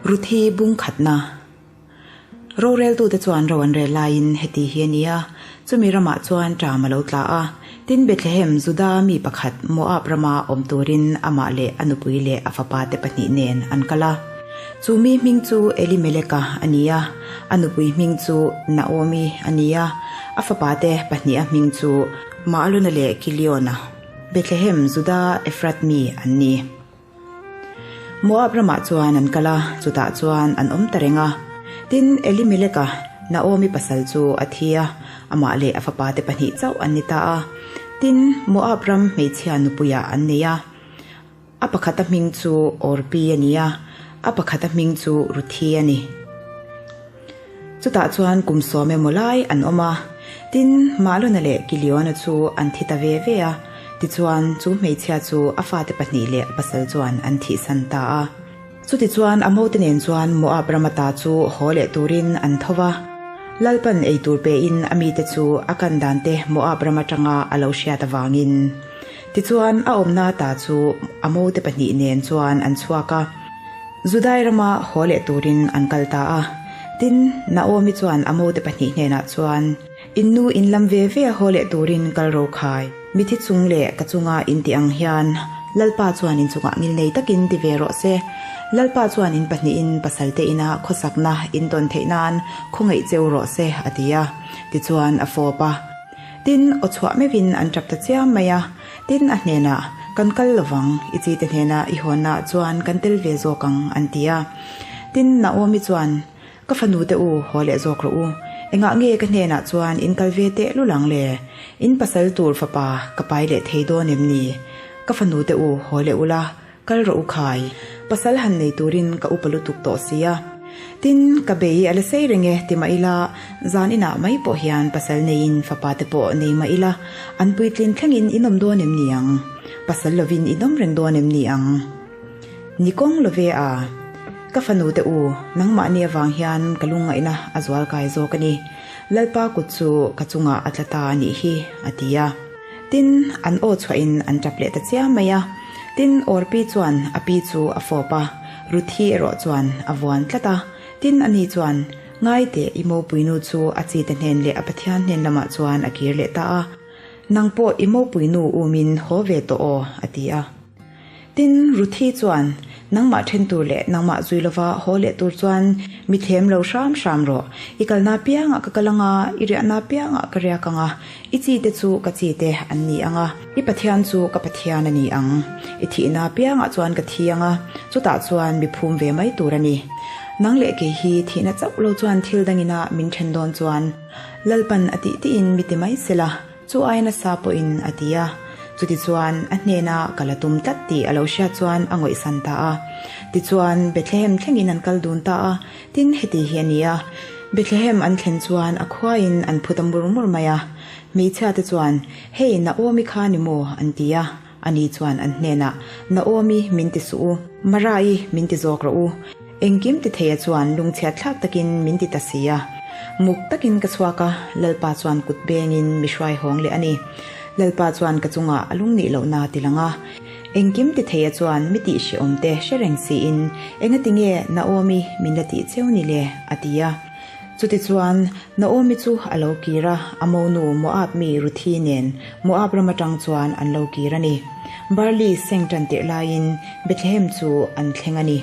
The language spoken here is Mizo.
Ruthi bung khatna. Roreltute chuan ro an rel laiin heti hi a ni a, chumi ramah chuan ṭam a lo tla a. Tin, Bethlehem, Juda mi pakhat Moab rama awm turin amah leh a nupui leh a fapate pahnih nen an kal a. Chu mi hming chu Elimeleka a ni a, a nupui hming chu Naomi a ni a, a fapate pahniha hming chu Mahlona leh Kiliona, Bethlehem, Juda, Ephrath mi an ni. Moab ramah chuan an kal a, chutah chuan an awm ta reng a. Tin, Elimeleka, Naomi pasal chu a thi a, amah leh a fapate pahnih chauh an ni ta a. Tin, Moab ram hmeichhia nupuiah an nei a. A pakhata hming chu Orpi a ni a, a pakhata hming chu Ruthi a ni. Chutah chuan kum sawm emaw lai an awm a, tin, Mahlona leh Kiliona chu an thi ta ve ve a, tichuan chu hmeichhia chu a fate pahnih leh a pasal chuan an thihsan ta a. Chutichuan a mote nen chuan Moab rama ta chu haw leh turin an tho va, Lalpan ei tur pein a mite chu a kan dante Moab ram atanga a lo hriat avangin. Tichuan a awmna ta chu a mote pahnih nen chuan an chhuak a. Judai rama haw leh turin an kal ta a. Tin, Naomi chuan a mote pahnih hnenah chuan, In nu in lam ve ve a haw leh turin kal ro khai. Mithi chung leh ka chunga in tih ang hian Lalpa chuan in chungah ngilnei takin ti ve rawh se. Lalpa chuan in pahnihin pasalte ina khawsakna in tawn theih nan khawngaih cheu rawh se, a ti a. Tichuan a fawp a. Tin, aw chhuah meuhin an tap ta chiam mai a. Tin, a hnenah, Kan kal lovang, i chite hnenah i hawnnaah chuan kan tel ve zawk ang, an ti a. Tin, Naomi chuan, Ka fanu te u, haw leh zawk rawh u. Engah nge ka hnenah chuan in kal ve teh lul ang le? In pasal tur fapa ka pai leh thei dawn em ni? Ka fanu te u, haw leh ula, Kal rawh u khai, pasal han nei turin ka upa lutuk tawh si a. Tin, ka bei a la sei reng e ti mah ila, zan inah mai pawh hian pasal neiin fapa te pawh nei mah ila, an puitlin thlengin in awm dawn em ni ang? Pasal lovin in awm reng dawn em ni ang? Ni kawng love a, ka fanu te u, nangmahni avang hian ka lungngaihna a zual kai zawk a ni. Lalpa kut chu ka chungah a tla ta a nih hi, a ti a. Tin, an aw chhuahin an tap leh ta chiam mai a. Tin, Orpi chuan a pi chu a fawp a, Ruthi erawh chuan a vuan tlat a. Tin, ani chuan, Ngai teh, i mopuinu chu a chite hnen leh a Pathian hnen lamah chuan a kir leh ta a. Nang pawh i mopuinu umin haw ve tawh aw, a ti a. Tin, Ruthi chuan, Nangmah then tur leh nangmah zui lova haw leh tur chuan mi thlem lo hram hram rawh. I kalna piangah ka kal anga, i riahna piangah ka riak anga, i chite chu ka chite an ni anga, i Pathian chu ka Pathian a ni ang. I thihna piangah chuan ka thi anga, chutah chuan mi phum ve mai tur a ni. Nang leh kei hi thihna chauh lo chuan thil dangina min then dawn chuan Lalpan a tih tihin mi ti mai sela, Chu ai nasa pawhin a ti a. Chutichuan a hnena ka la tum tlat tih a lo hriat chuan a ngawihsan ta a. Tichuan Bethlehem thlengin an kal dun ta a, tin heti hi a ni a. Bethlehem an thlen chuan a khuaiin an phu ta mur mur mai a. Hmeichhia te chuan, Hei Naomi kha ni maw? an ti a. Ani chuan an hnenah, Naomi min ti suh u, Mara-i min ti zawk rawh u. Engkim ti theia chuan lungchhiat thlak takin min ti ta si a. Muk takin ka chhuak a, Lalpa chuan kut bengin mi hruai hawng leh a ni. Lalpa chuan ka chungah a lung nih lohna ti lang a. Engkim ti theia chuan mi tih hrehawm te hre reng siin, Engati nge Naomi min la tih cheu ni le? a ti a. Chutichuan, Naomi chu a lo kir a, a monu Moab mi Ruthi nen Moab ram atang chuan an lo kir a ni. Barley seng tan tirh laiin Bethlehem chu an thleng a ni.